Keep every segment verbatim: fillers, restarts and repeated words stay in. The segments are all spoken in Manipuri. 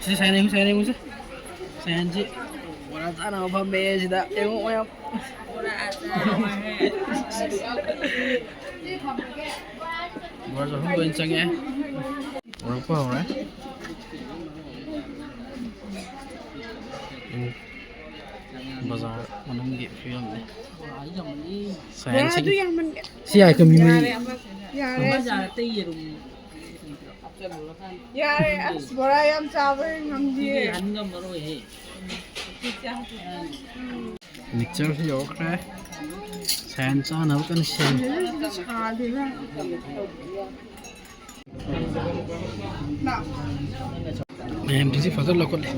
ꯁꯤ ꯁꯥꯏꯅ ꯌꯦꯡꯉꯨ, ꯁꯥꯏꯅ ꯌꯦꯡꯉꯨꯁꯦ꯫ ꯁꯥꯏꯟꯁꯤ ꯕꯣꯔꯥ ꯆꯥꯅꯕ ꯐꯝꯃꯦ ꯁꯤꯗ꯫ ꯌꯦꯡꯉꯨ ꯃꯌꯥꯝ꯫ ꯕꯣꯔꯥ ꯆꯥꯐꯝꯗ ꯑꯣꯏꯅ ꯆꯪꯉꯛꯑꯦ꯫ ꯎꯔꯛꯄ ꯍꯧꯔꯦ꯫ ꯎꯝ꯫ ꯕꯖꯥꯔ ꯃꯅꯨꯡꯒꯤ ꯐꯤꯕꯝꯅꯤ꯫ ꯁꯥꯏꯟꯁ ꯕꯣꯔꯥꯗꯨ ꯌꯥꯝꯃꯟꯒꯦ꯫ ꯁꯤ ꯌꯥꯏ ꯀꯃꯤ ꯃꯔꯤ꯫ ꯌꯥꯔꯦ, ꯑꯃ ꯑꯃ꯫ ꯌꯥꯔꯦ꯫ ꯌꯥꯔꯦ, ꯑꯁ, ꯕꯣꯔꯥ ꯌꯥꯝ ꯆꯥꯕ ꯉꯝꯗꯤꯌꯦ꯫ ꯃꯤꯛꯆꯔꯁꯨ ꯌꯧꯔꯛꯈ꯭ꯔꯦ꯫ ꯁꯥꯏꯟ ꯆꯥꯅꯕ ꯀꯟꯅ ꯁꯦꯝꯃꯤ꯫ ꯁꯥꯗꯦꯗ꯫ ꯃꯌꯥꯝꯗꯨꯁꯨ ꯐꯖꯅ ꯂꯧꯈꯠꯂꯤ꯫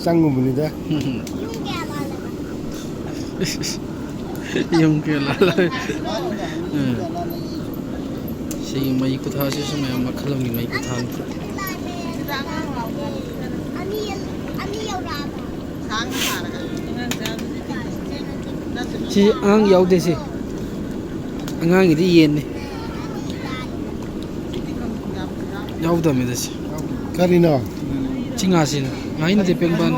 ꯆꯪꯉꯨꯕꯅꯤꯗ꯫ ꯌꯨꯝ ꯀꯌꯥ ꯂꯥꯜꯂꯒ? ꯁꯤꯒꯤ ꯃꯩ ꯈꯨꯊꯥꯁꯤꯁꯨ ꯃꯌꯥꯝ ꯃꯈꯜ ꯑꯃꯒꯤ ꯃꯩ ꯈꯨꯊꯥꯅꯤ꯫ ꯑꯅꯤ, ꯑꯅꯤ ꯌꯧꯔꯛꯑꯕ? ꯁꯤ ꯑꯉꯥꯡ ꯌꯥꯎꯗꯦ, ꯁꯤ ꯑꯉꯥꯡꯒꯤꯗꯤ ꯌꯦꯟꯅꯤ꯫ ꯌꯥꯎꯗꯕꯅꯤꯗ ꯁꯤ꯫ ꯀꯔꯤꯅꯣ? ꯆꯤꯡꯉꯥꯁꯤꯅ ꯉꯥꯍꯩ ꯅꯠꯇꯦ, ꯄꯦꯡꯕꯥꯅꯤ꯫